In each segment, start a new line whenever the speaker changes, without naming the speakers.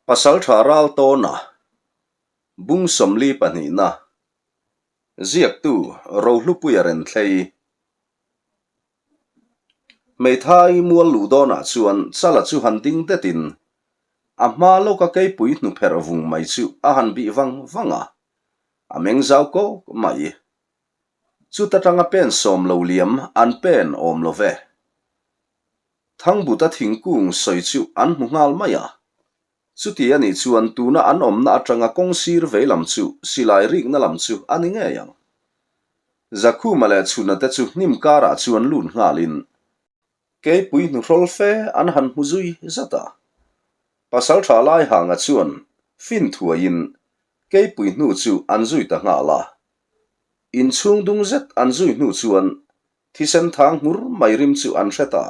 Pasaltha Raltawna, Bung 42 na, Ziaktu Rohlupuia Renthlei. Hmeithai mual luh dawnah chuan Chala chu han ding detin a hma lawka keipui hnupherh vung mai chu a han bih vang vang a, a meng zau kawk mai. Chuta tanga pen sawm lo liam an pen awm lo ve. Thangbuta thingkung sawi chu an hmu nghal mai a. Chuti a nih chuan tuna an awmna atanga kawng sir vei lam chu silai rikna lam chu a ni ngei ang. Zakhuma leh Chhuna te chu hnim karah chuan lut nghalin keipui hnuhrawl fe an han hmu zui zat a. Pasaltha Laihanga chuan fin thuaiin keipui hnu chu an zui ta nghal a. Inchhung dung zet an zui hnu chuan Thisen thang hmur mai rim chu an hre ta.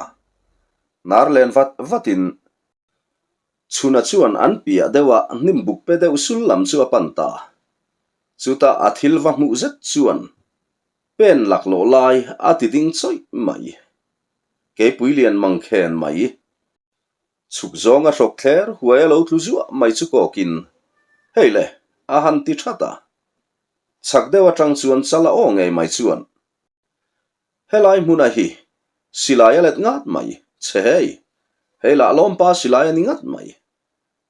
Nar len vat vatin Chhuna chuan an piah deuh a hnim buk pe deuh sul lam chu a pan ta. Chutah a thil va hmuh zet chuan pen laklawh lai a ti ding chawih mai. Keipui lian mang khen mai. Chhuk zawnga hrawk thler huai a lo tlu zuah mai chu kawkin, Hei le, a han ti that a. Chhak deuh atang chuan chal a aw ngei mai chuan, Helai hmuna hi silai a let ngat mai che hei, hei lah lawmpa silai a ni ngat mai.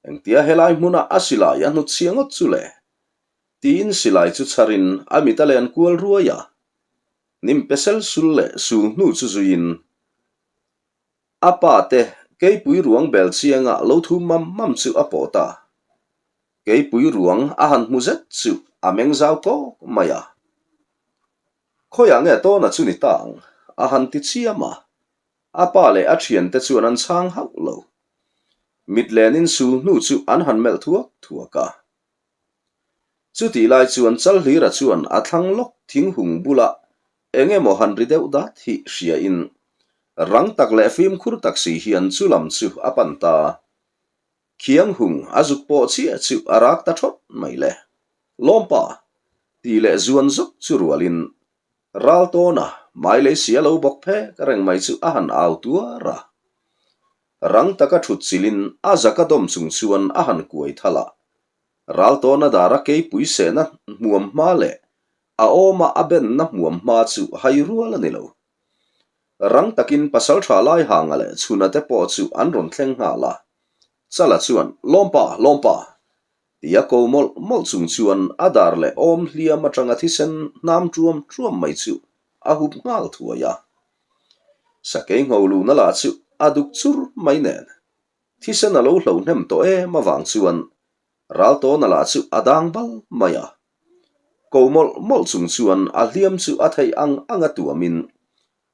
Engtia helai hmuna a silai a hnut chhia ngawt chu le? Tiin silai chu chharin a mit a len kual ruai a. Hnim pe sel sul leh sul hnu chu zuiin a pa te keipui ruang bel chianga lo thu mam mam chu a pawh ta. Keipui ruang a han hmu zet chu a meng zau kawk mai a. Khawiah nge tawna chu ni ta ang? a han ti chiam a. A pa leh a thiante chuan an chhang hauh lo. Mit lenin sul hnu chu an han melh thuak thuak a. Chutih lai chuan Chalhlira chuan a thlang lawk thing hung bula eng emaw han ri deuh dat hi hriain rang tak leh fimkhur tak si hian chu lam chu a pan ta. Khiang hung a zuk pawh chiah chu a rak ta thawt mai le. Lawmpa! Tih leh zuan zuk chu rualin Raltawna mai lei si a lo bawk phek reng mai chu a han au tuar a. Rang taka thut chilhin a zaka dawm chung chuan a han kuai thal a. Raltawna dara keipui sehna hmuam hma leh a awma a benna hmuam hma chu hai rual a ni lo. Rang takin pasaltha Laihanga leh Chhuna te pawh chu an rawn thleng nghal a. Chala chuan, Lawmpa! Lawmpa! Tia ko mawlh mawlh chung chuan a dar leh awm hliam atanga thisen hnam tuam tuam mai chu a hup nghal thuai a. Sakei ngho luhna lah chu a duk chur mai nen thisen a lo hlo hnem tawh em avang chuan Raltawna lah chu a dang bal mai a. Ko mawlh mawlh chung chuan a hliam chu a theih ang anga tuamin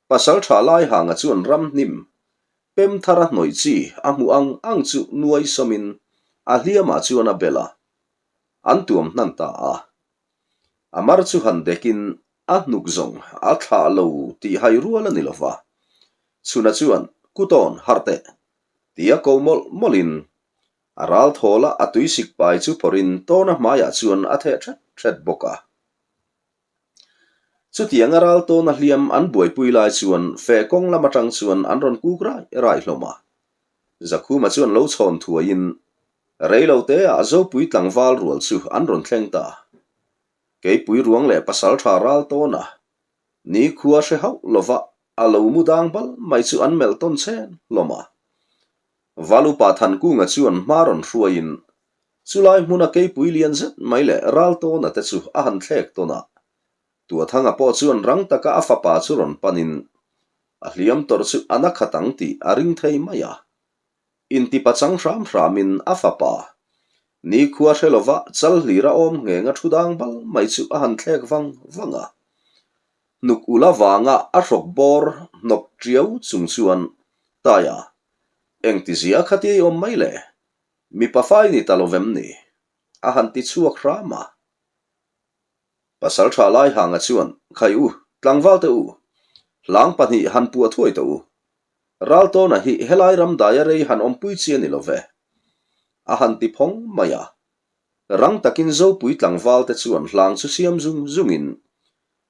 Pasaltha Laihanga chuan ramhnim Pem thar a hnawih chi a hmuh ang ang chu nuai sawmin a hliamah chuan a bel a, an tuam hnan ta a. A mar chu han dekin a hnuk zawng a thlah lo tih hai rual a ni lo va. Chhuna chuan, Kutawn, harh teh! tia ko mawlh mawlhin a ral thawl a, a tuisik pai chu phawrhin tawna hmaiah chuan a theh ṭhet ṭhet bawk a. Chutianga ral tawna hliam an buaipui lai chuan feh kawng lam atang chuan an rawn kuk rai rai hlawm a. Zakhuma chuan lo chhawn thuaiin reilo teah Zopui tlangval rual chu an rawn thleng ta. Keipui ruang leh pasaltha ral tawna nikhua hre hauh lova a lo mu dang bal mai chu an melh tawn chhen hlawm a. Valupa Thankunga chuan hma rawn hruaiin Chulai hmuna keipui lian zet mai leh Raltawna te chu a han thlek tawn a. Tuathanga pawh chuan rang taka a fapa chu rawn panin a hliam tawrh chu a na khat ang tih a ring thei mai a. Intipa chang hram hramin a fapa nikhua hre lova chal hlira awm nghenga thu dang bal mai chu a han thlek vang vang a. Hnuk ula vanga a hrawk bawr hnawk tiau chung chuan, Taia, engtizia kha ti awm mai le? Mipa fai ni ta lo vem ni? A han ti chhuak hram a. Pasal tha Laihanga chuan, Khai u, tlangval te u, hlang pahnih han puah thuai tawh u. Raltawna hi helai ram daia rei han awmpui chi a ni lo ve. A han ti phawng mai a. Rang takin Zopui tlangval te chuan hlang chu siam zung zungin,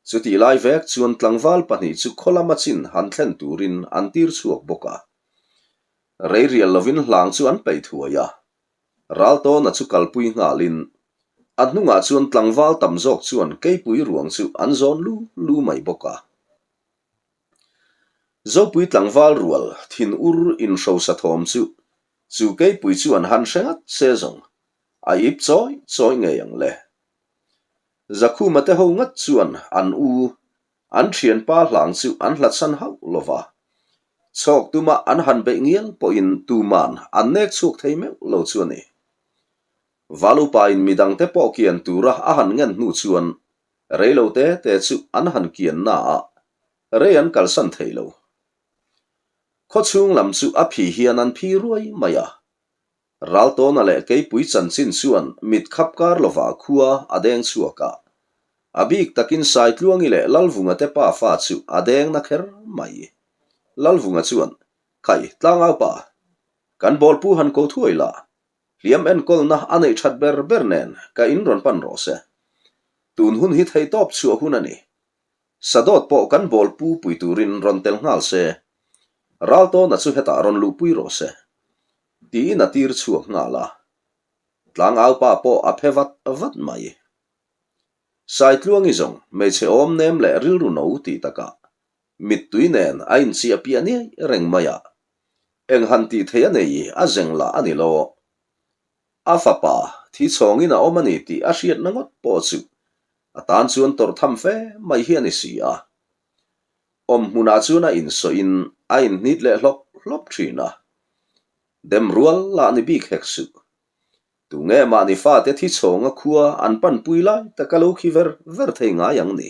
chutih lai vek chuan tlangval pahnih chu khaw lama chin han thlen turin an tir chhuak bawk a. Rei rial lovin hlang chu an peih thuai a. Raltawna chu kalpui nghalin a hnungah chuan tlangval tam zawk chuan keipui ruang chu an zawn lu lu mai bawk a. Zopui tlangval rual thin ur inhrosa thawm chu chu keipui chuan han hre ngat se zawng a ip chawi chawi ngei ang le. Zakhuma te ho ngat chuan an u An thianpa hlang chu an hlatsan hauh lo va, chhawk tuma an han beih ngial pawhin tuman an nek chhuak thei meuh lo chu a ni. Valupain midangte pawh kian tura a han ngen hnu chuan rei lo te te chu an han kian naah rei an kalsan thei lo. Khawchhung lam chu a phi hian an phi ruai mai a, Raltawna leh Keipui chanchin chuan mit khap kar lovah khua a deng chhuak a. A bik takin Saitluangi leh Lalvunga te pa fa chu a deng na kher mai. Lalvunga chuan, Khai, tlangau pa, kan bawlpu han ko thuai la, hliam enkawlna a neih that ber ber nen ka in rawn pan rawh se. Tun hun hi theihtawp chhuah hun a ni. Sadawt pawh kan bawlpu pui turin rawn tel nghal se, Raltawna chu hetah rawn luhpui rawh se. Tiin a tir chhuak nghal a. Tlangau pa pawh a phe vat vat mai. Saitluangi zawng hmeichhe awm nem leh rilru no tih takah mittui nen a inchiah piah niai reng mai a. Eng han tih theih a nei a zeng lah a ni lo. A fapa thi chhawngin a awm a ni tih a hriatna ngawt pawh chu a tan chuan tawrh tham fe mai hi a ni si a. Awm hmunah chuan a insawiin a inhnit leh hlawp hlawp thin a. Dem rual lah ni bik hek suh. Tunge mahni fate thi chhawnga khua an panpui lai taka lo khi ver ver thei ngai ang ni.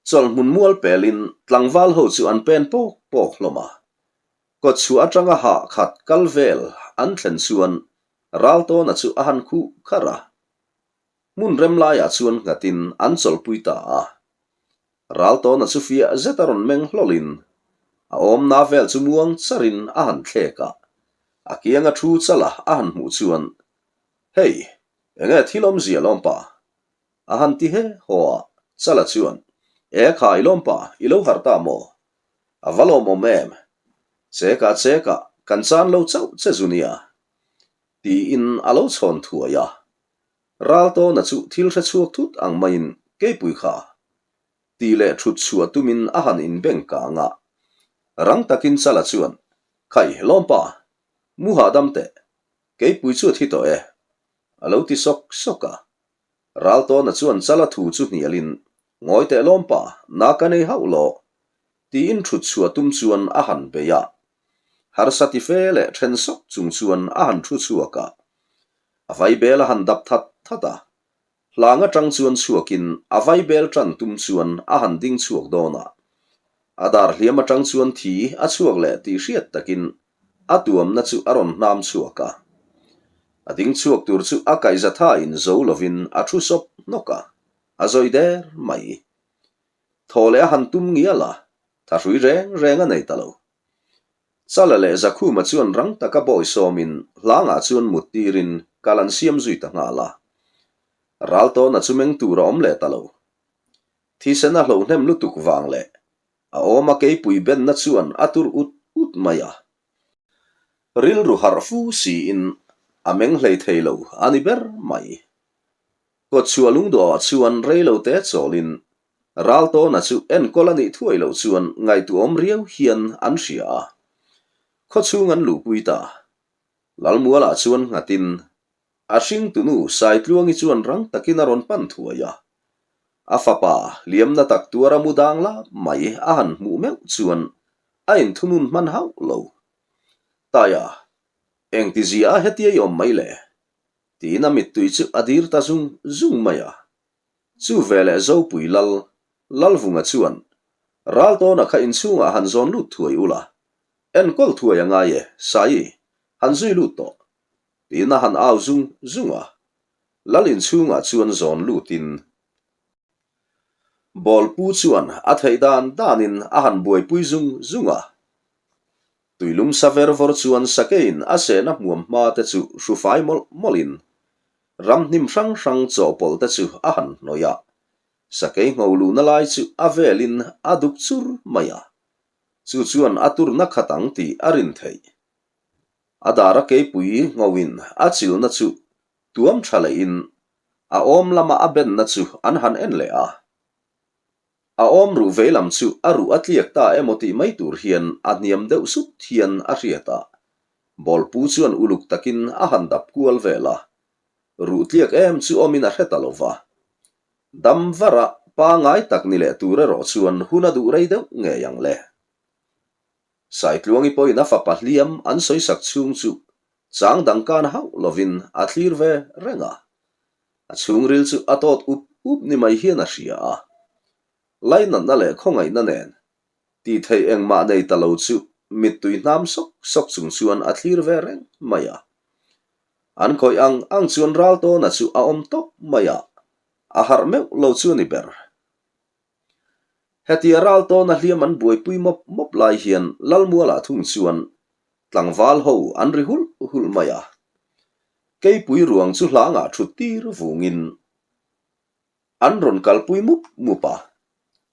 Chawlhmun mual pelin tlangval ho chu an pen pawk pawk hlawm a. Kawtchhuah atanga hah khat kal vel an thlen chuan Raltawna chu a han khuh kharh a. Hmun rem laiah chuan nghatin an chawlhpui ta a. Raltawna chu fiah zet a rawn meng hlawlin a awmna vel chu muang charin a han thlek a, a kianga thu chala a han hmuh chuan, Hei, enge thil awmzia lawmpa? A han ti he haw a, Chala chuan, E khai lawmpa, i lo harh ta maw? A va lawmawm em? Chekah chekah kan chan lo chauh che zu nia. Tiin a lo chhawn thuai a. Raltawna chu thil hre chhuak thut ang maiin keipui kha tih leh thut chhuah tumin a han inbeng kang a. Rang takin Chala chuan, Khai, lawmpa, mu hahdam teh, keipui chu a thi tawh e, a lo ti sawk sawk a. Raltawna chuan Chala thu chu hnialin, Ngawi teh lawmpa, na ka nei hauh lo, tiin thut chhuah tum chuan a han bei a. Harsa ti fe leh then sawk chung chuan a han thu chhuak a. A vaibel a han dap that that a. Hlang atang chuan chhuakin a vaibel tan tum chuan a han ding chhuak dawn a. A dar hliam atang chuan thi a chhuak leh tih hriat takin a tuamna chu a rawn hnam chhuak a. A ding chhuak tur chu a kaihza thain zo lovin a thu sawp hnawk a, a zawi der mai. Thaw leh a han tum ngial a, thahrui reng reng a nei ta lo. Chala leh Zakhuma chuan rang taka bawi sawmin hlangah chuan mut tirin kal an siam zui ta nghal a. Raltawna chu meng tur a awm leh ta lo. Thisen a hlohnem lutuk vang leh a awma keipui benna chuan a tur ut ut mai a. Rilru harh fu siin a meng hlei thei lo a ni ber mai. Kawtchhuah lungdawhah chuan reilote chawlin Raltawna chu enkawl a nih thuai loh chuan ngaihtuahawm riau hian an hria a. Khawchhung an luhpui ta. Lalmualah chuan nghatin a hringtunu Saitluangi chuan rang takin a rawn pan thuai a. A fapa hliamna tak tuara mu dang lap mai a han hmuh meuh chuan a inthunun hman hauh lo. Taia, engtizia a hetia i awm mai le? Tiin a mittui chu a dir ta zung zung mai a. Chu veleh Zopui Lal, Lalvunga chuan, Raltawna kha inchhungah han zawn lut thuai ula, enkawl thuai a ngai e, Saii, han zui lut tawh. Tiin a han au zung zung a. Lal inchhungah chuan zawn lutin, Bawlpu chuan a theih dan danin a han buaipui zung zung a. Tuilum sa ver vawr chuan sakeiin a sehna hmuam hma te chu hru fai mawlh mawlhin ramhnim hrang hrang chawhpawlh te chu a han hnawih a. Sakei ngho luhna lai chu a velin a duk chur mai a, chu chuan a turna khat ang tih a rin theih. A dara keipui nghoin a chilna chu tuam tha lehin a awm lama a benna chu an han en leh a. A awm ruh vei lam chu a ruh a tliak ta emaw tih mai tur hian a hniam deuh sut hian a hriat a. Bawlpu chuan uluk takin a han dap kual vel a. Ruh tliak em chu awmin a hre ta lo va. Dam vara pangai tak ni leh tur erawh chuan hun a duh rei deuh ngei ang le. Saitluangi pawhin a fapa hliam an sawisak chhung chu chang dang kan hauh lovin a thlir ve reng a. A chhungril chu a tawt up up ni mai hian a hria a. Lainatna leh khawngaihna nen tih theih engmah nei ta lo chu mittui hnam sawk sawk chung chuan a thlir ve reng mai a. An khawih ang ang chuan Raltawna chu a awm tawp mai a, a harh meuh lo chu a ni ber. Hetia Raltawna hliam an buaipui mawp mawp lai hian Lalmualah thung chuan tlangval ho an ri hulh hulh mai a. Keipui ruang chu hlangah thut tir vungin an rawn kalpui mup mup a,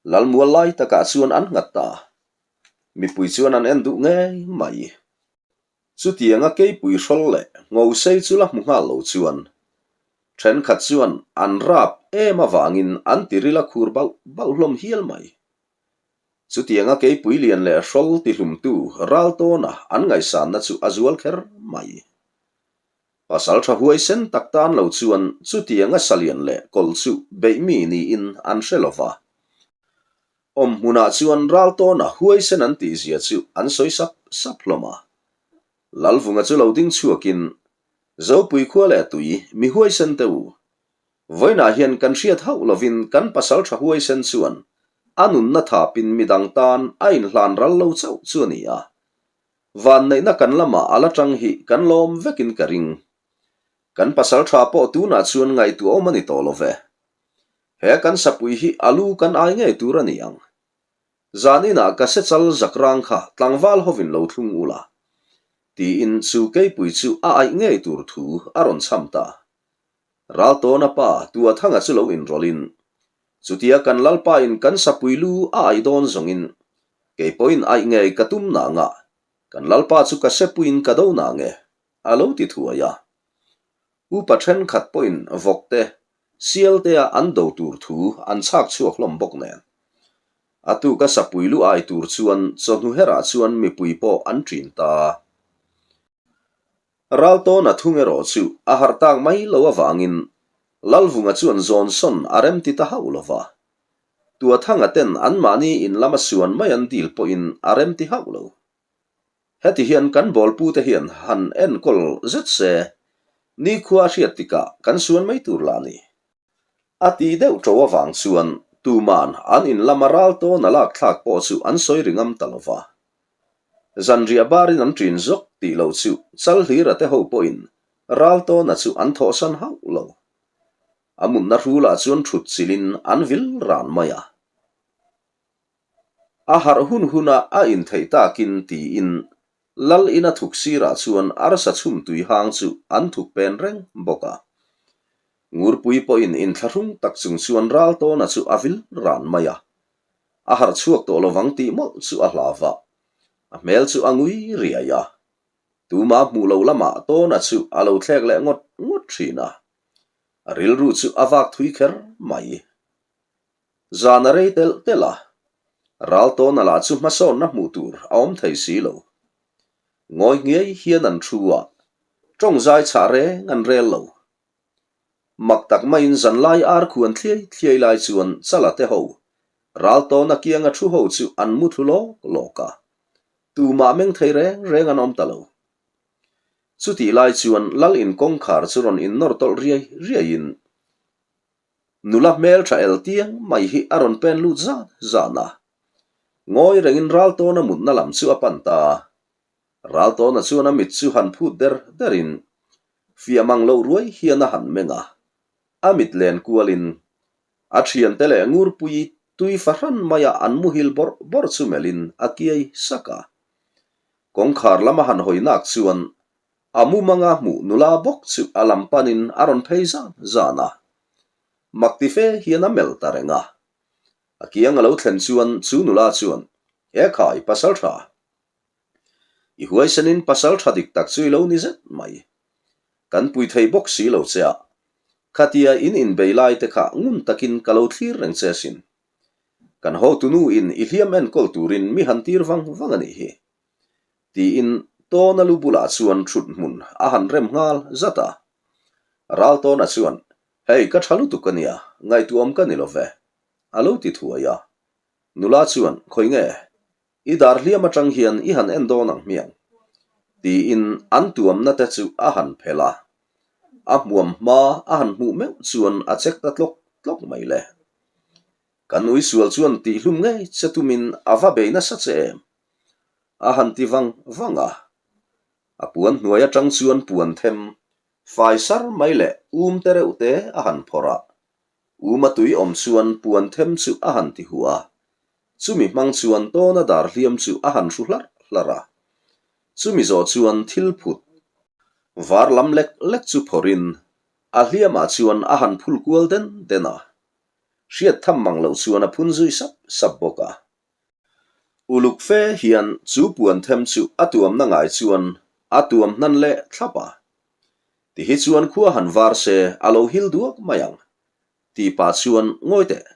Lalmual lai takah chuan an nghat ta. Mipui chuan an en duh ngei mai. Chutianga keipui hrawl leh ngosei chu la hmu nghal lo chuan thenkhat chuan an rap em avangin an tiril a khur bauh bauh hlawm hial mai. Chutianga keipui lian leh hrawl tihlumtu ral tawna an ngaihsanna chu a zual kher mai. Pasal tha huaisen tak tan lo chuan chutianga salian leh kawlh chu beih mi niin an hre lo va. Awm hmunah chuan ral tawna huaisen an tihzia chu an sawi sap sap hlawm a. Lalvunga chu lo ding chhuakin, Zopui khua leh tui, mi huaisen te u. Vawiinah hian kan hriat hauh lovin kan pasal tha huaisen chuan a nunna thapin midang tan a inhlan ral lo chauh chu a ni a. Vanneihna kan lamah a la tang hi kan lawm vekin ka ring. Kan pasal tha pawh tunah chuan ngaihtuahawm a ni tawh lo ve. He kan sapui hi a lu kan ai ngei tur a ni ang. Zan inah ka se chal zak rang kha tlangval hovin lo thlung ula. Tiin chu keipui chu a aih ngei tur thu a rawn chham ta. Raltawna pa Tuathanga chu lo inrawlhin, Chutia kan Lalpain kan sapui lu a aih dawn zawngin keipawhin aih ngei ka tum nangah kan Lalpa chu ka sepuiin ka do nange, a lo ti thuai a. Upa thenkhat pawhin vawkte Sialtea an do tur thu an chhak chhuak hlawm bawk nen. A tuka sapui lu ai tur chuan chawhnu herah chuan mipui pawh an ṭin ta. Raltawna thung erawh chu a harh tak mai lo avangin Lalvunga chuan zawn sawn a remti ta hauh lo va. Tuathanga ten anmahni in lama suan mai an dil pawhin a remti hauh lo. Heti hian kan bawlpute hian han enkawl zet se, nikhua a hriat tikah kan suan mai tur lah ni. A ti deuh ṭo avang chuan tuman an in lama ral tawn a lak thlak pawh chu an sawi ri ngam ta lo va. Zanriah barin an ṭin zawk tih loh chu Chalhlira te ho pawhin ral tawna chu an thawhsan hauh lo. A mutna hrulah chuan ṭhut chilhin an vil ran mai a. A harh hun huna a intheih takin tiin Lal ina thuk sirah chuan arsa chhum tui hang chu an thuk pen reng bawk a. Ngurpui pawhin inthlahrung tak chung chuan Raltawna chu a vil ran mai a. A harh chhuak tawh lovang tih mawlh chu a hlau va. A hmel chu a ngui riai a. Tuma hmuh lo lamah Tawna chu a lo thlek leh ngawt ngawt thin a. A rilru chu a vak thui kher mai. Zan a rei telh telh a, Raltawna lah chu hmasawnna hmuh tur a awm thei si lo. Ngawi ngiai hian an thu a, tawng zai chhah reng an rel lo. Mak tak maiin zanlai ar khuan thliai thliai lai chuan Chala te ho, Raltawna kianga thu ho chu an mu thlu lawk lawk a, tumah meng thei reng reng an awm ta lo. Chutih lai chuan Lal in kawngkhar chu rawn innawr tawlh riai riaiin Nula hmel tha el tiang mai hi a rawn pen lut zan zan a. Ngawi rengin Raltawna mutna lam chu a pan ta a. Raltawna chuan a mit chu han phut der derin fiah mang loh ruai hian a han meng a. A mit len kualin a thiante leh Ngurpui tui fahran maia an muhil bawrh bawrh chu melhin a kiai sak a. Kawngkhar lama han hawi nak chuan A mumanga hmuh nula bawk chu a lam panin a rawn phei zan zan a. Mak ti fe hian a melh ta reng a. A kiang a lo thlen chuan chu nula chuan, E khai, pasal tha. I huaisenin pasal tha dik tak chu i lo ni zet mai. Kan pui thei bawk si lo che a. Khatia in inbei lai te kha ngun takin ka lo thlir reng che asin. Kan hotunu in i hliam enkawl turin mi han tir vang vang a nih hi. Tiin Tawna lu bulah chuan thut hmun a han rem nghal zat a. Raltawna chuan, Hei ka tha lutuk a nia, ngaihtuahawm ka ni lo ve, a lo ti thuai a. Nula chuan, Khawi nge? I dar hliam atang hian i han en dawn ang hmiang, tiin an tuamna te chu a han phelh a. A hmuam hma a han hmuh meuh chuan a chek ta tlawk tlawk mai le. Kan uisual chuan tihhlum ngei che tumin a va bei nasa che em? A han ti vang vang a. A puan hnuai atang chuan puan them fai sar mai leh um te reuh te a han phawrh a. Uma tui awm chuan puan them chu a han ti huh a. Chumi hmang chuan tawna dar hliam chu a han hru hlarh hlarh a. Chumi zawh chuan thil phut var lam lek lek chu phawrhin a hliamah chuan a han phul kual den den a. Hriat tham mang loh chuan a phun zui sap sap bawk a. Uluk fe hian chu puan them chu a tuamna ngai chuan a tuam hnan leh thlap a. Ti hi chuan khua han var se a lo hil duak mai ang. Ti pah chuan ngawi teh,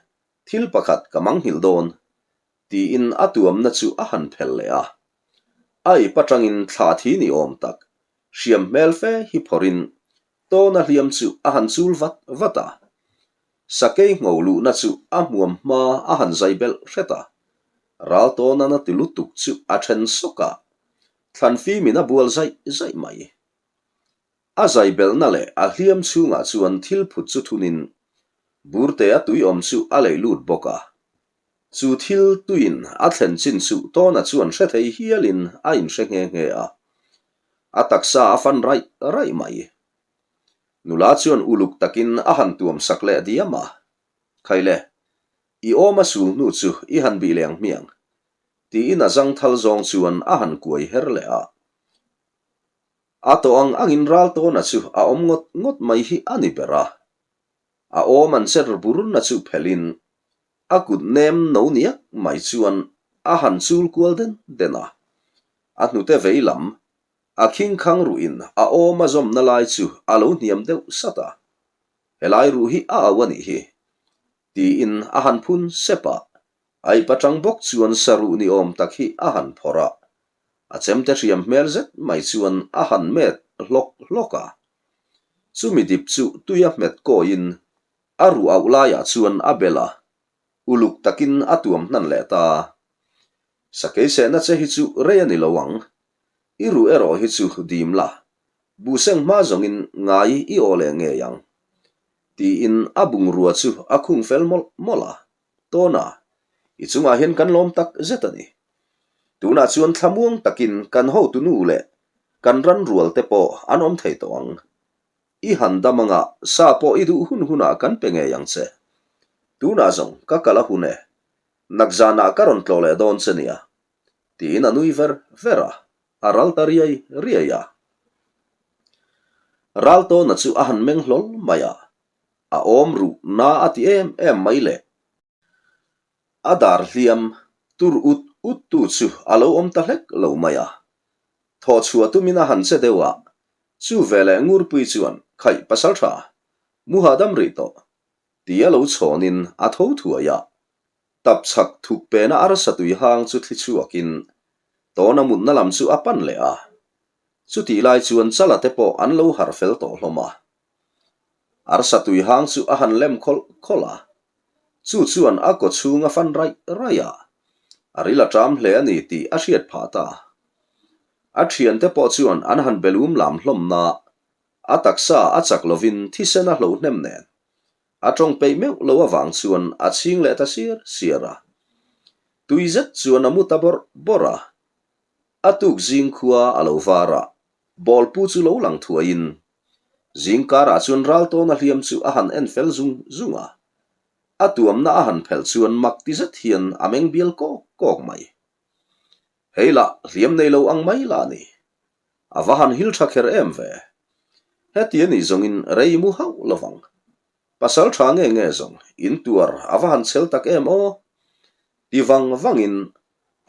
thil pakhat ka manghilh dawn, tiin a tuamna chu a han phelh leh a. A ip atangin thla thi ni awm tak, hriam hmel fe hi phawrhin tawna hliam chu a han chul vat vat a. Sakei ngho luhna chu a hmuam hma a han zai belh hret a. Ral tawna na ti lutuk chu a then sawk a, thlan fimin a bual zaih zaih mai. A zai belhna leh a hliam chhungah chuan thil phut chu thunin burte a tui awm chu a lei lut bawk a. Chu thil tuiin a thlen chin chu tawna chuan hre thei hialin a inhre nghe nghe a. A taksa a fan raih raih mai. Nula chuan uluk takin a han tuam sak leh diam a, Khaile, i awm a sul hnu chu i han bih leh ang hmiang, tiin a zangthal zawng chuan a han kuai her leh a. A tawh ang angin Raltawna chu a awm ngawt ngawt mai hi a ni ber a. A awm an cher burna chu phelhin a kut nem no niak mai chuan a han chul kual den den a. A hnute vei lam A khingkhang ruhin a awm a zawmna lai chu a lo hniam deuh sat a, Helai ruh hi a au a nih hi, tiin a han phun sep a, a ip atang bawk chuan saruh ni awm tak hi a han phawrh a, a chemte hriam hmel zet mai chuan a han met hlawk hlawk a. Chumi dip chu tuia hmet kawiin a ruh auh laiah chuan a bel a, uluk takin a tuam hnan leh ta. Sakei sehna che hi chu rei a ni lo ang, I ruh erawh hi chu dim la, buhseng hma zawngin ngai i aw leh ngei ang. Tiin a bungrua chu a khung fel mawlh mawlh a, Tawna, i chungah hian kan lawm tak zet a ni. Tunah chuan thlamuang takin kan hotunu leh kan ran rual te pawh an awm thei tawh ang. I han dam anga sa pawh i duh hun hunah kan pe ngei ang che. Tunah zawng ka kal a hun e, nakzanah ka rawn tlawh leh dawn che nia. Tiin a nui ver ver a, a ral ta riai riai a. Raltawna chu a han meng hlawl mai a, a awm ruh na a ti em em mai le. A dar hliam tur ut ut tu chu a lo awm ta hlek lo mai a. Thawh chhuah tumin a han che deuh a, chu veleh Ngurpui chuan Khaih pasaltha, mu hahdam rih tawh, tia lo chhawnin a tho thuai a. Tap chhak thuk pena arsa tui hang chu thli chhuakin tawna mutna lam chu a pan leh a. Chutih lai chuan chala te pawh an lo harh fel tawh hlawm a. Arsa tui hang chu a han lem khawlh khawlh a. Chu chuan a kaw chhung a fan raih raih a. A ril a ṭam hle a ni tih a hriat phah ta. A ṭhiante pawh chuan an han belum lam hlawm na. A taksa a chak lovin thisen a hloh hnem nen. A tawng peih meuh lo avang chuan a chhing leh ta siar siar a. Tui zet chuan a mu ta bawrh bawrh a. A tuk zing khua a lo var a, ball pu chu lo lang thuaiin zing karah chuan ral tawna hliam chu a han en fel zung zung a. A tuamna a han phelh chuan mak ti zet hian a meng bial kawk kawk mai. Hei lah hliam nei lo ang mai lah a ni. A va han hil tha kher em ve. Heti a nih zawngin rei mu hauh lovang. Pasal tha nge nge zawng in tuar a va han chhel tak em aw? Ti vang vangin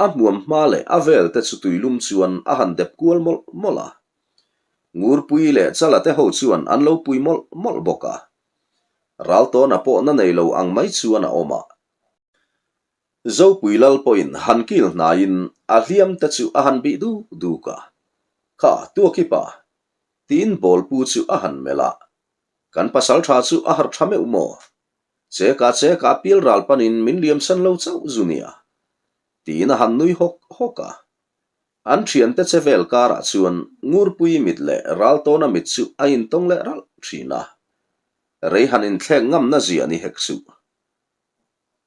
a hmuam hma leh a vel te chu tuilum chuan a han dep kual mawlh mawlh a. Ngurpui leh Chala te ho chuan an lo pui mawlh mawlh bawk a. Raltawna pawh na nei lo ang mai chuan a awm a. Zopui lal pawhin han kil hnaiin a hliam te chu a han bih duk duk a. Kha, Tuakipa, tiin bawlpu chu a han melh a. Kan pasal tha chu a harh tha meuh maw? Cheka cheka pial ral panin min liamsan lo chauh zu nia, tiin a han nui hawk hawk a. An thiante che vel karah chuan Ngurpui mit leh Raltawna mit chu a intawng leh ralh thin a. Rei han inthlek ngamna zia ni hek suh.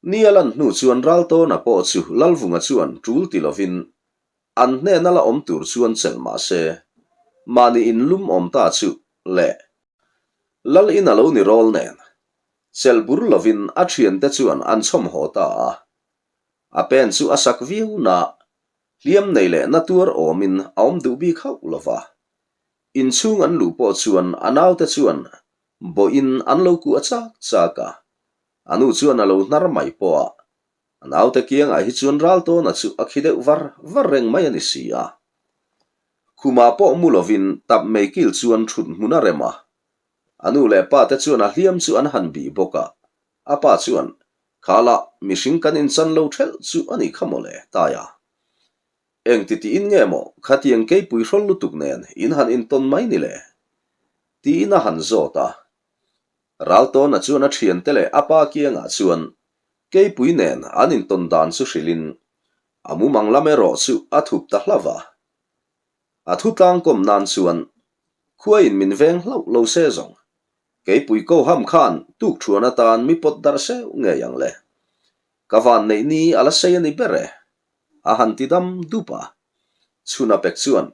Ni a lan hnu chuan Raltawna pawh chu Lalvunga chuan tul ti lovin an hnena la awm tur chuan chelh mah se, mahni inlum awm ta chu le. Lal in a lo ni rawl nen, chelh bur lovin a thiante chuan an chhawm haw ta a. A pen chu a sak viau na, hliam nei leh na tuar awmin a awm duh bik hauh lo va. Inchhung an luh pawh chuan a naute chuan bawhin an lo kuah chak chak a, a nu chuan a lo hnar mai pawh a, A naute kiangah hi chuan Raltawna chu a khi deuh var var reng mai a ni si a. Khumah pawh mu lovin tap mei kil chuan thut hmun a rem a. A nu leh pa te chuan a hliam chu an han bih bawk a. A pa chuan, Khalah, mihring kan inchan lo thelh chu a nih kha mawle, Taia. Eng ti tiin nge maw khatiang keipui hrawl lutuk nen in han intawn mai ni le? Tiin a han zawt a. Raltawna chuan a thiante leh a pa kiangah chuan Keipui nen an intawn dan chu hrilhin a mumang lam erawh chu a thup ta hlauh a. A thu tlangkawm nan chuan khuaiin min veng hlauh lo se zawng Keipui ko ham khan tukthuan atan mi pawt darh seuh ngei ang le. Ka van neih ni a la sei a ni ber e, a han ti dam dup a. Chhuna pek chuan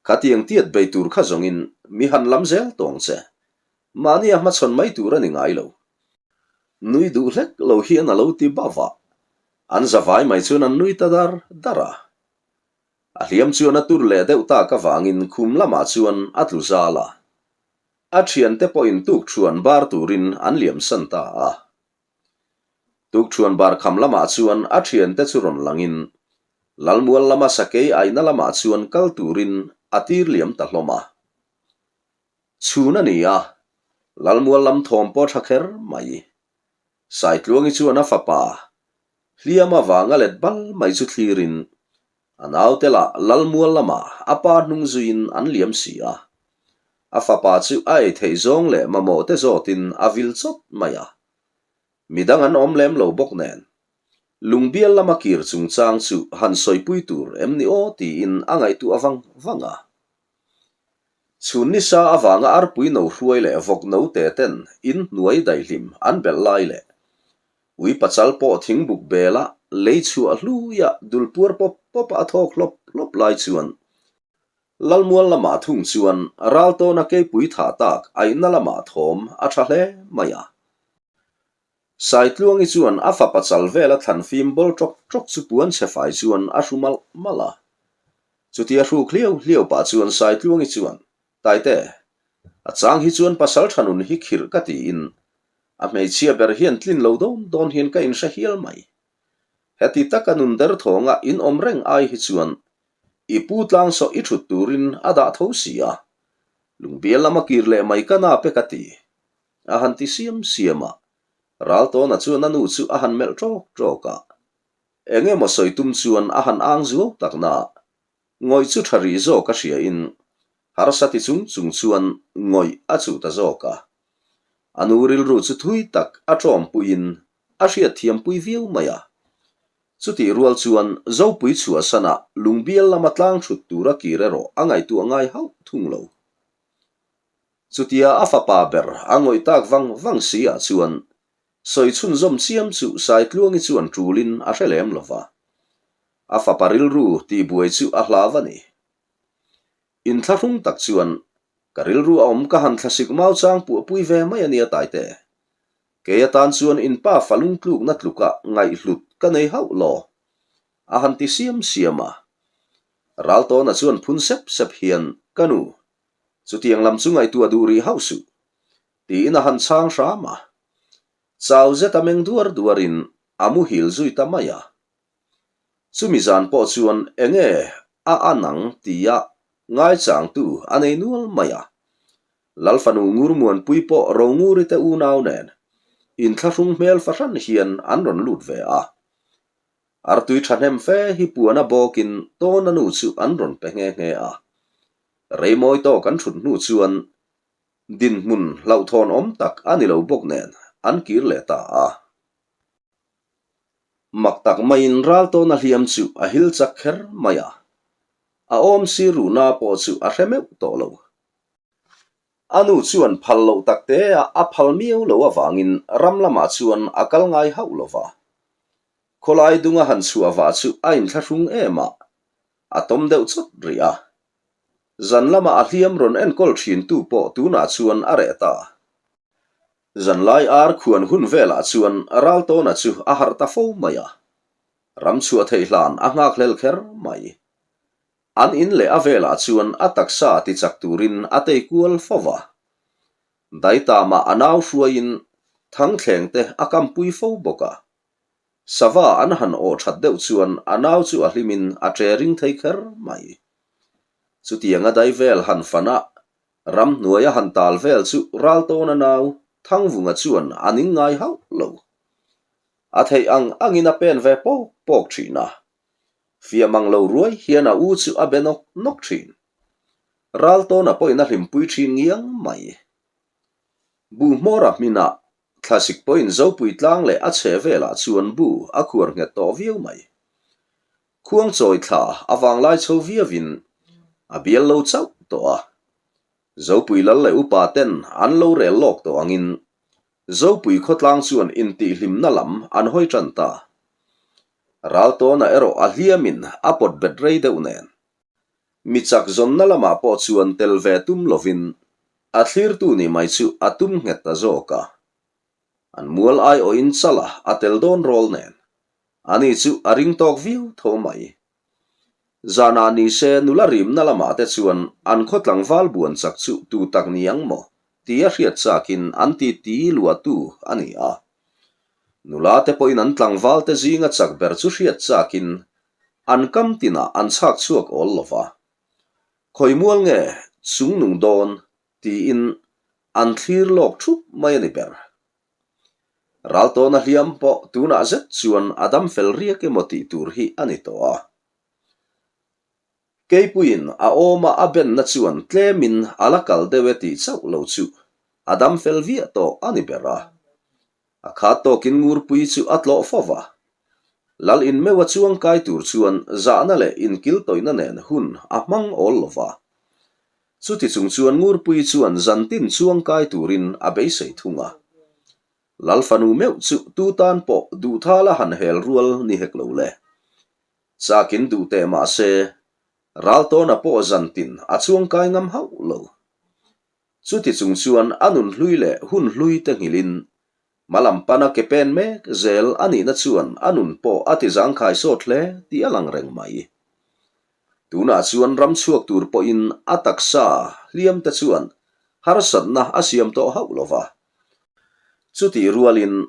Khatiang tiat bei tur kha zawngin mi han lam zel tawng che. Mahni a hmachhawn mai tur a ni ngai lo. Nui duh hlek lo hian a lo ti bauh a, an zavai mai chuan an nui ta dar dar a. A hliam chuan a tur leh deuh tak avangin khum lamah chuan a tlu zal a. A thiante pawhin tukthuan bar turin an liamsan ta a. Tukthuan bar kham lamah chuan a thiante chu rawn langin Lalmual lama sakei aihna lamah chuan kal turin a tir liam ta hlawm a. Chhun a ni a, Lalmual lam thawm pawh tha kher mai. Saitluangi chuan a fapa hliam avanga let bal mai chu thlirin a naute lah Lalmual lamah a pa hnung zuiin an liam si a. A fapa chu a ei theih zawng leh mamawh te zawtin a vil chawt mai a. Midang an awm lem lo bawk nen, Lungbial lama kir chungchang chu han sawipui tur em ni aw tiin a ngaihtuah vang vang a. Chhun nisa avanga arpui no hruai leh vawk no te ten in hnuai daihlim an belh lai leh ui pachal pawh thingbuk bela lei chhuah hluia dul puar pawp pawp a thawk hlawp hlawp lai chuan Lalmual lamah thung chuan Raltawna keipui thah tak aihna lamah thawm a tha hle mai a. Saitluangi chuan a fapa chal vela thlan fim bawl ṭawk ṭawk chu puan chhe fai chuan a hru malh malh a. Chutia hruk hliau hliau pah chuan Saitluangi chuan, Taite, a chang hi chuan pasal tha nun hi khirh ka tiin a hmeichhia ber hian tlin lo dawn dawn hian ka inhre hial mai. Heti taka nun derthawnga in awm reng ai hi chuan i pu tlangsawh i thut turin a dah tho si a, lungbial lama kir leh mai ka nap e ka ti. A han ti siam siam a, Raltawna chuan a nu chu a han melh ṭawk ṭawk a. Eng emaw sawi tum chuan a han ang zuau tak na, ngawih chu ṭha rih zawk a hria in harsa ti chung chung chuan ngawih a chuh ta zawk a. A nu rilru chu thui tak a ṭawmpuiin a hriatthiampui viau mai a. Chutih rual chuan Zopui chhuahsanah lungbial lama tlang ṭhut tura kir erawh a ngaihtuah ngai hauh thung lo. Chutia a fapa ber a ngawih tak vang vang si ah chuan sawi chhunzawm chiam chu Saitluangi chuan ṭulin a hre lem lo va. A fapa rilru tihbuai chu a hlau a ni. Inthlahrung tak chuan ka rilru a awm ka han thlasik mau chang puahpui ve mai a nia Taite. Kei atan chuan in pa fa lungtlukna tluka ngaihhlut ka nei hauh law. A han ti siam siam a. Raltawna chuan phun sep sep hian ka nu Chutiang lam chu ngaihtuah duh rih hauh suh, tiin a han chhang hram a. Chau zet a meng duar duarin a muhil zui ta mai a. Chumi zan pawh chuan enge a an ang tia ngaichangtu a nei nual mai a. Lalfanu Ngurmuanpui pawh Ronguri te unau nen inthlahrung hmel fahran hian an rawn lut ve a. Artui thahnem fe hi puana bawkin Tawna nu chu an rawn pe nghe nghe a. Reimawi tawk an thut hnu chuan dinhmun hlauhthawn awm tak a ni lo bawk nen an kir leh ta a. Mak tak maiin Raltawna hliam chu a hil chak kher mai a, a awm sir ruhna pawh chu a hre meuh tawh lo. A nu chuan phal loh tak te a a phal miau lo avangin ram lamah chuan a kal ngai hauh lo va. Khawlai dunga han chhuah vah chu a inthlahrung em a, a tawm deuh chawt rih a. Zan lama a hliam rawn enkawl thintu pawh tunah chuan a reh ta. Zanlai ar khuan hun velah chuan Raltawna chu a harh ta fo mai a. Ram chhuah theih hlan a nghakhlel kher mai. An in leh a velah chuan a taksa ti chak turin a tei kual fo va. Daitamah a nau hruaiin thangthleng te a kampui fo bawk a. Sava an han awh that deuh chuan a nau chu a hlimin a ṭe ring thei kher mai. Chutianga dai vel han fan a, Ramhnuai a han tal vel chu Raltawna nau Thangvunga chuan a ning ngai hauh lo. A theih ang angin a pen ve pawk pawk thin a. Fiah mang lo ruai hian a u chu a be nawk nawk thin. Raltawna pawhin a hlimpui thin ngiang mai. Buhmawra hminah thlasik pawhin Zopui tlang leh a chheh velah chuan bu a khuar nghet tawh viau mai. Khuangchawi thla a vanglai chho viauin a bial lo chauh tawh a. Zopui lal leh upa ten an lo rel lawk tawh angin Zopui khawtlang chuan intihhlimna lam an hawi tan ta. Raltawna erawh a hliamin a pawt bet rei deuh nen. Mi chak zawnna lamah pawh chuan tel ve tum lovin a thlirtu nih mai chu a tum nghet ta zawk a. An mual aiawhin chala a tel dawn rawl nen. Ani chu a ring tawk viau tho mai. Zanah ni se nula rimna lamah te chuan an khaw tlangval buan chak chu tu tak ni ang maw tia hriat chakin an ti ti luahtu a ni a. Nula te pawhin an tlangval te zinga chak ber chu hriat chakin an kam tinah an chhak chhuak awl lo va. Khawi mual nge chung nung dawn tiin an thlir lawk thup mai a ni ber. Raltawna hliam pawh tunah zet chuan a dam fel riak emaw tih tur hi a ni tawh a. Keipuiin a awma a benna chuan tlemin a la kal deuh e tih chauh lo chu a dam fel viah tawh a ni ber a. A khat tawkin Ngurpui chu a tlawh fo va. Lal in meuha chuang kai tur chuan zahna leh inkiltawihna nen hun a hmang awl lo va. Chuti chung chuan Ngurpui chuan zantin chuang kai turin a beisei thung a. Lal fanu meuh chu tu tan pawh duhthala han hel rual ni hek lo le. Chakin duh teh mah se, Raltawna pawh zantin a chuang kai ngam hauh lo. Chuti chung chuan a nun hlui leh hun hlui te nghilhin hmalam pana ke pen mek zel a nihna chuan a nun pawh a ti zangkhai sawt hle tih a lang reng mai. Tunah chuan ram chhuak tur pawhin a taksa hliam te chuan harsatna a siam tawh hauh lo va. Chutih rualin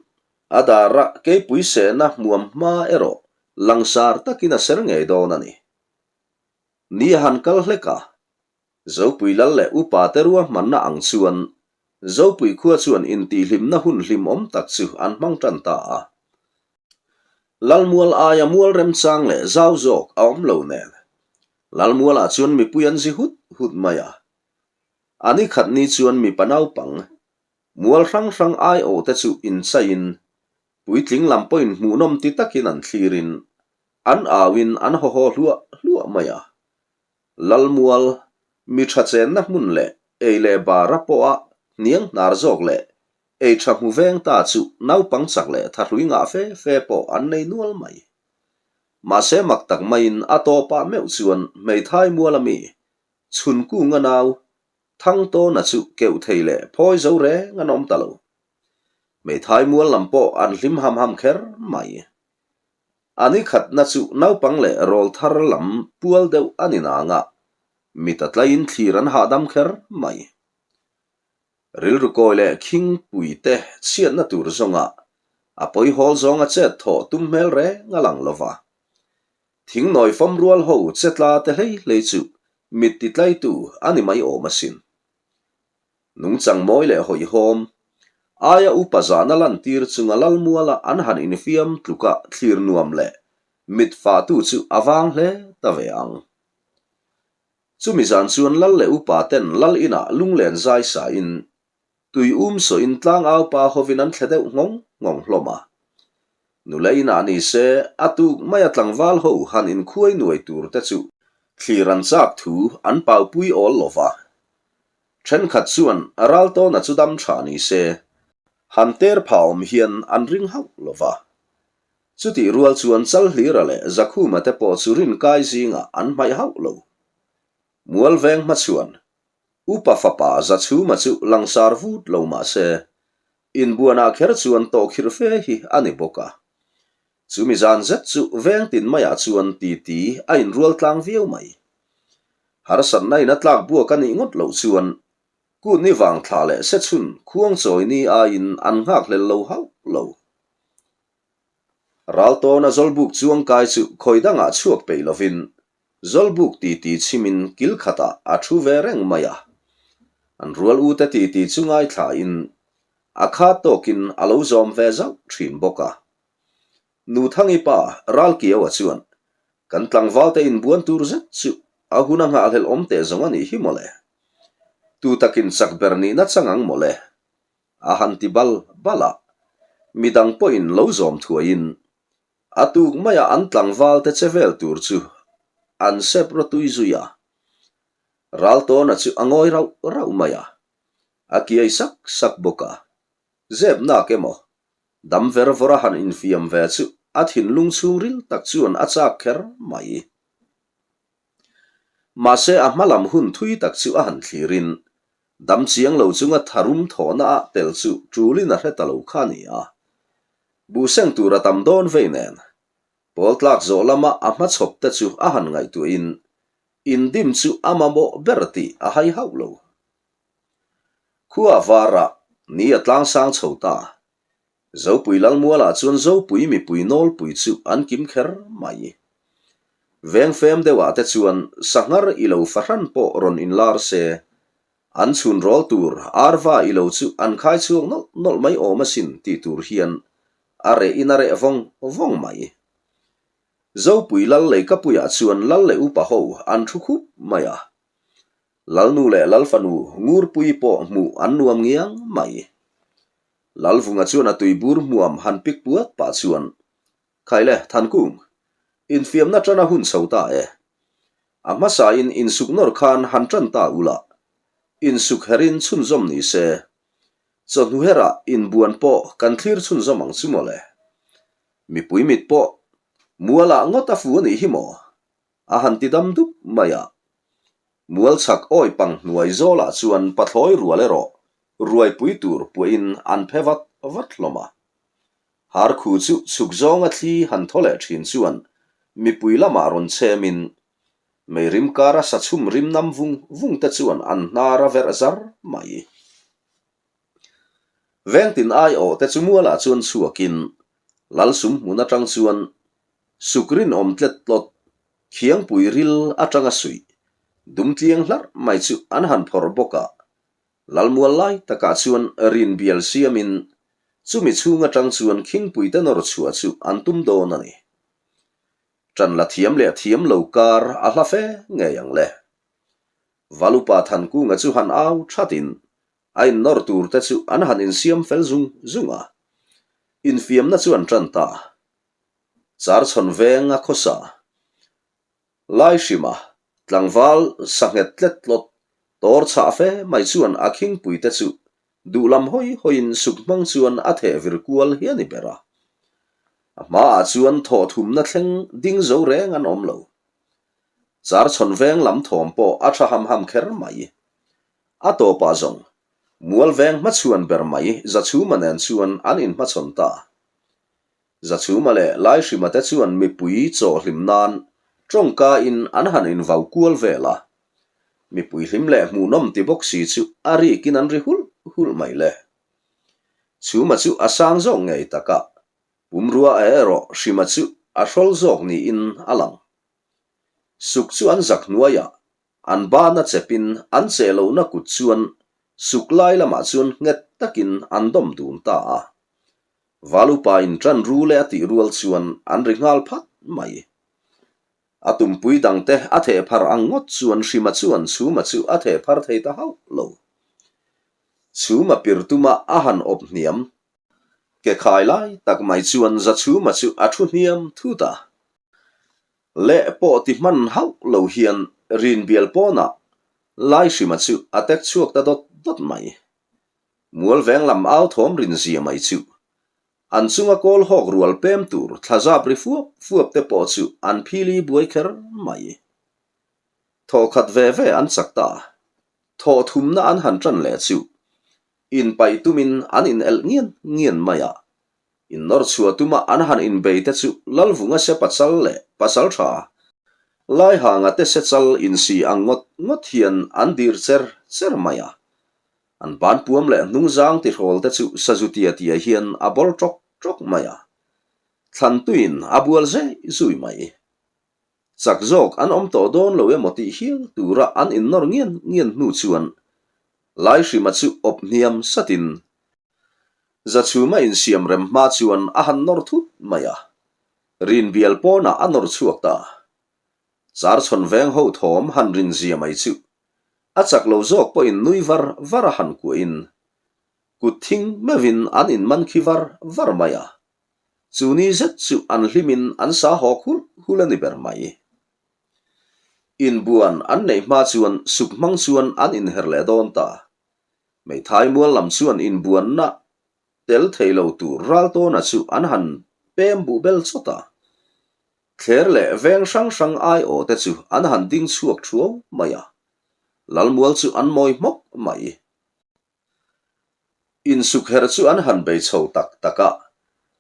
a dara keipui sehna hmuam hma erawh langsar takin a ser ngei dawn a ni. Ni a han kal hlek a, Zopui lal leh upa te ruahmanna ang chuan Zopui khua chuan intihhlimna hun hlimawm tak chu an hmang tan ta a. Lalmual aia mual remchang leh zau zawk a awm lo nen Lalmualah chuan mipui an zi hut hut mai a. A ni khat ni chuan mipa naupang mual hrang hrang aiawh te chu inchaiin puitling lam pawhin hmuhnawm ti takin an thlirin an auin an hawhaw hluah hluah mai a. Lalmual, mi tha chenna hmun leh ei leh bara pawha hniang hnar zawk leh ei tha hmu veng ta chu naupang chak leh thahrui ngah fe fe pawh an nei nual mai. Mahse mak tak maiin a tawpah meuh chuan hmeithai muala mi Chhunkunga nau Thangtawna chu keuh thei leh phawi zo reng an awm ta lo. Hmeithai mual lam pawh an hlim ham ham kher mai. A ni khatna chu naupang leh rawl thar lam pual deuh a ni nang a, mit a tlaiin thlir an hahdam kher mai. Rilru kawi leh khingpui te chhiatna tur zawnga a pawi hawl zawnga chet thawh tum hmel reng a lang lo va. Thingnawi fam rual ho che tla te hlei hlei chu mit ti tlaitu a ni mai awm asin. Nungchang mawi leh hawihhawm, aia upa zahna lantir chunga lalmuala an han infiam tluka thlir nuam leh mit fahtu chu a vang hle ta ve ang. Chumi zan chuan lal leh upa ten lal inah lunglen zai sain Tui um sawiin tlangau pa hovin an thle deuh nghawng nghawng hlawm a. Nula inah ni se, a tuk maia tlangval ho han inkhuai nuai tur te chu thlir an chak thu an paupui awl lo va. Thenkhat chuan Raltawna chu dam tha ni se, han ter pha awm hian an ring hauh lo va. Chutih rual chuan Chalhlira leh Zakhuma te pawh chu rinkai zingah an hmaih hauh lo. Mualveng hmachhuan Upa fapa Zachhuma chu langsar vut lo mah se, inbuanah kher chuan tawhkhirh fe hi a ni bawk a. Chumi zan zet chu veng tin maiah chuan titi a inrual tlang viau mai. Harsatna in a tlak buak a nih ngawt loh chuan kutni vang thla leh sechhun khuangchawi ni aiin an nghakhlel lo hauh lo. Raltawna Zawlbuk chuangkai chu khawi dangah chhuak peih lovin Zawlbuk titi chhimin kil khatah a thu ve reng mai a. An rual ute titi chu ngaithlain a khat tawkin a lo zawm ve zauh thin bawk a. Nuthangi pa Ralkiaua chuan, Kan tlangvalte inbuan tur zet chu a hun a nghahhlelh awm teh zawng a nih hi mawle. Tu takin chak ber nihna chang ang mawle. A han ti bal bal a. Midang pawhin lo zawm thuaiin A tuk maiah an tlangval te che vel tur chu an sep rawtui zui a. Raltawna chu a ngawi rauh rauh mai a, a kiai sak sak bawk a. Zep nak emaw, dam ver vawra han infiam ve chu a thinlung chhungril tak chuan a chak kher mai. Mahse a hma lam hun thui tak chu a han thlirin, dam chiang lo chunga tharum thawhna ah tel chu tulin a hre ta lo kha a ni a. Buhseng tur a tam dawn vei nen, pawl tlak zawh lama a hmachhawp te chu a han ngaihtuahin, indim chu a mamawh ber tih a hai hauh lo. Khua varah ni a tlangsang chho ta. Zopui Lalmualah chuan Zopui mipui nawlpui chu an kim kher mai. Vengfem deuhah te chuan sanghar i lo fahran pawh rawn inlar se, an chhun rawl tur arva i lo chu an khai chhuak nawlh nawlh mai awm asin tih tur hian a reh in a reh vawng vawng mai. Zopui Lal Leikapuiah chuan Lal leh upa ho an thu khup mai a. Lalnu leh Lalfanu Ngurpui pawh hmuh an nuam ngiang mai. Lalvunga chuan a tuibur hmuam han pik puat pah chuan, Khaile, Thankung, infiamna tan a hun chho ta e. A hmasain insuk nawr khan han tan ta ula, insuk herin chhunzawm ni se, chawhnu herah inbuan pawh kan thlir chhunzawm ang chu mawle. Mipui mit pawh mualah ngawt a fu a nih hi maw? A han ti dam dup mai a. Mual chhak awi pang hnuai zawlah chuan pathlawi rual erawh ruaipui tur puahin an phe vat vat hlawm a. Harkhu chu chhuk zawnga thli han thaw leh thin chuan mipui lamah rawn chhemin meirim kara sachhum rim nam vung vung te chuan an hnar a verh zar mai. Vengtin aiawh te chu mualah chuan chhuakin Lalsum hmun atang chuan suk rinawm tlet tlawt Khiangpui ril atanga suih dumtliang hlarh mai chu an han phawrh bawk a, Lalmual lai takah chuan rin bial siamin chumi chhung atang chuan khingpuite nawr chhuah chu an tum dawn a ni. Ṭan la thiam leh thiam lo kar a hla fe ngei ang le. Valupa Thankunga chu han au thatin a innawr tur te chu an han insiam fel zung zung a, infiamna chu an ṭan ta. Charchhawn veng a khawsa. Lai hrima tlangval sanghet tlet tlawt tawr chhah fe mai chuan a khingpui te chu duhlam hawi hawiin suk hmang chuan a theh vir kual hi a ni ber a. A hmaah chuan thawh thumna thleng ding zo reng an awm lo. Charchhawn veng lam thawm pawh a tha ham ham kher mai. A tawpah zawng mual veng hmachhuan ber mai Zachhuma nen chuan an inhmachhawn ta. Zachhuma leh Laihrima te chuan mipui chaw hlim nan tawngka in an han invau kual vel a. Mipui hlim leh hmuhnawm ti bawk si chu a rik in an ri hulh hulh mai le. Chhuma chu a sang zawk ngei tak a, pumrua erawh Hrima chu a hrawl zawk niin a lang. Suk chu an zak hnuaiah an bana chepin an cheh lohna kut chuan suk lai lamah chuan nghet takin an dawm dun ta a. Valupa in ṭan ru leh a tih rual chuan an ri nghal phat mai. A tumpui dangte a theh phar ang ngawt chuan Hrima chuan Chhuma chu a theh phar thei ta hauh lo. Chhuma pir tuma a han awp hniam. Ke khai lai tak mai chuan Zachhuma chu a thu hniam thut a. Leh pawh ti hman hauh lo hian rinbial pawnah Laihrima chu a tek chhuak ta dawt dawt mai. Mualveng lam au thawm rinzia mai chu An chunga kawl hawk rual pem tur thlazap ri fuap fuap te pawh chu an phili buai kher mai. Thawh khat ve ve an chak ta. Thawh thumna an han tan leh chu inpaih tumin an inelh ngian ngian mai a. Innawr chhuah tuma an han inbei te chu Lalvunga se pachal leh pasal tha Laihanga te se chal insi ang ngawt ngawt hian an dir cher cher mai a. An ban puam leh hnungzang tihrawl te chu sazu tia tia hian a bawr ṭawk ṭawk mai a, thlan tuiin a bual zui zui mai. Chak zawk an awm tawh dawn lo emaw tih hial tura an innawr ngian ngian hnu chuan Laihrima chu awp hniam satin Zachhuma insiam rem hma chuan a han nawr thut mai a, rinbial pawnah a nawr chhuak ta. Charchhawn veng ho thawm han rinzia mai chu A chak lo zawk pawhin nui var var a han kuahin kut thing meuhin an inman khi var var mai a. Chu ni zet chu an hlimin an sa hawk hulh hulh a ni ber mai. Inbuan an neih hma chuan suk hmang chuan an inher leh dawn ta. Hmeithai mual lam chuan inbuanna tel thei lo tur Raltawna chu an han pem buh bel chawt a. Thler leh veng hrang hrang aiawh te chu an han ding chhuak thuau mai a, Lalmual chu an mawi hmawk mai. Insukherh chu an han bei chho tak tak a,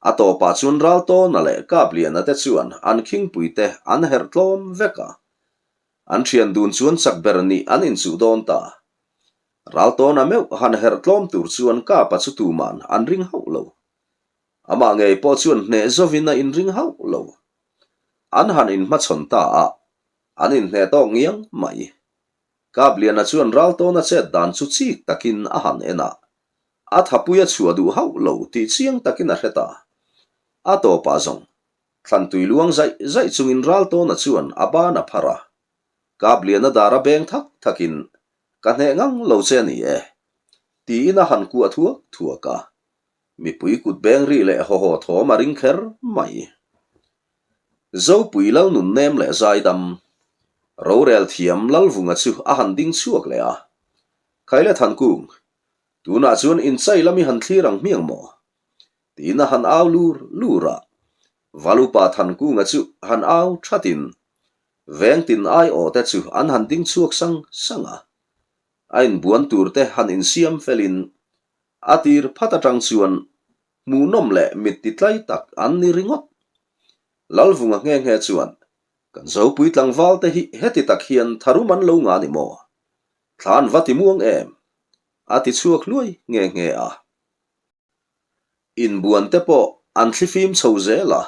a tawpah chuan Raltawna leh Kapliana te chuan an khingpui te an herh tlawm vek a, an thian dun chuan chak ber nih an inchuh dawn ta. Raltawna meuh han herh tlawm tur chuan Kapa chu tuman an ring hauh lo. Amah ngei pawh chuan hneh zovin a inring hauh lo. An han inhmachhawn ta a, an inhneh tawk ngiang mai. Kapliana chuan Raltawna chet dan chu chik takin a han en a, a thapui a chhuah duh hauh lo tih chiang takin a hre ta. A tawpah zawng, thlantui luang zaih zaih chungin Raltawna chuan a ban a phar a. Kapliana dar a beng thak thakin, Ka hneh ngang lo che a ni e, tiin a han kuah thuak thuak a. Mipui kut beng ri leh haw haw thawm a ring kher mai. Zopui Lalnunnem leh Zaidam, rorel thiam Lalvunga chu a han ding chhuak leh a. Khaile Thankung, tunah chuan inchai lam i han thlir ang hmiang maw? Tiin a han au lur lur a. Valupa Thankunga chu han au thatin vengtin aiawhte chu an han ding chhuak sang sang a. A inbuan turte han insiam felin A tir phat atang chuan hmuhnawm leh mit ti tlai tak an ni ringawt. Lalvunga nghe nghe chuan, Kan Zopui tlangval te hi heti tak hian tharum an lo nga ni maw? Thla an va ti muang em? A ti chhuak hluai nghe nghe a. Inbuan te pawh an thlifim chho zel a,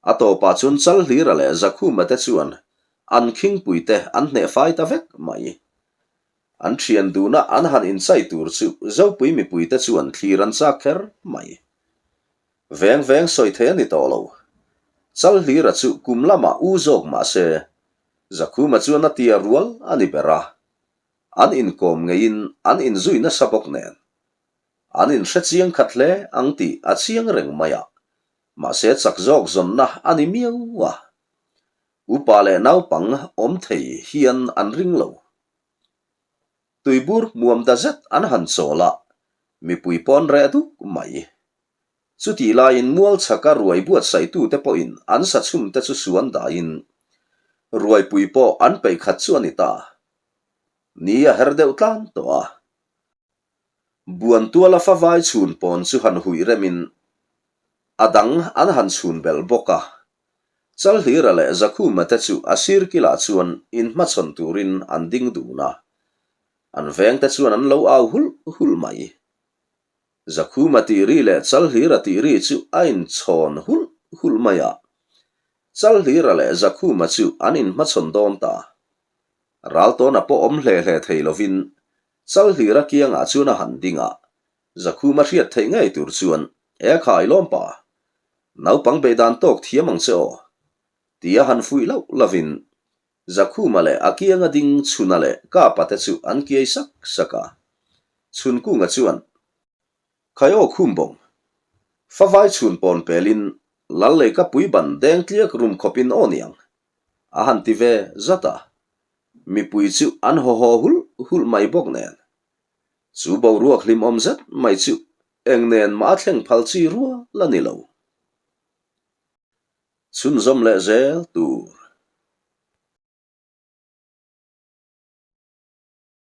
a tawpah chuan Chalhlira leh Zakhuma te chuan an khingpui te an hneh fai ta vek mai. An thian duna an han inchai tur chu Zopui mipuite chuan thlir an chak kher mai. Veng veng sawi thei a ni tawh lo. Chalhlira chu kum lamah u zawk mah se, Zakhuma chuan a tia rual a ni ber a. An inkawm ngeiin an inzui nasa bawk nen. An inhre chiang khat hle ang tih a chiang reng mai a, mahse chak zawk zawnna a ni miau a. Upa leh naupang awm thei hian an ring lo. Tuibur hmuam da zet an han chawl a, mipui pawn reh duk mai. Chutih laiin mual chhaka ruai buatsaihtute pawhin an sa chhumte chu suan daiin ruaipui pawh an peih khat chu a ni ta. Ni a her deuh tlan tawh a. Buantuala favai chhun pawn chu han huih remin a dang an han chhun belh bawk a. Chalhlira leh Zakhuma te chu a sir kilah chuan inhmachhawn turin an ding dun a, an vengte chuan an lo au hulh hulh mai. Zakhuma tih ri leh Chalhlira tih ri chu a inchhawn hulh hulh mai a. Chalhlira leh Zakhuma chu an inhmachhawn dawn ta. Raltawna pawh awm hle hle thei lovin Chalhlira kiangah chuan a han ding a, Zakhuma hriat theih ngei tur chuan, E khai lawm pa, naupang beihdan tawk thiam ang che aw, tia han fuih loh lovin Zakhuma leh a kianga ding Chhuna leh Kapa te chu an kiai sak sak a. Chhunkunga chuan, Khai aw khum bawng. Favai chhun pawn pelin lal leika pui ban deng tliak rum khawpin aw niang a han ti ve zat a. Mipui chu an haw haw hulh hulh mai bawk nen. Chu boruak hlimawm zet mai chu eng nen mah a thleng phal chi rual a ni lo. Chhunzawm leh zel tur.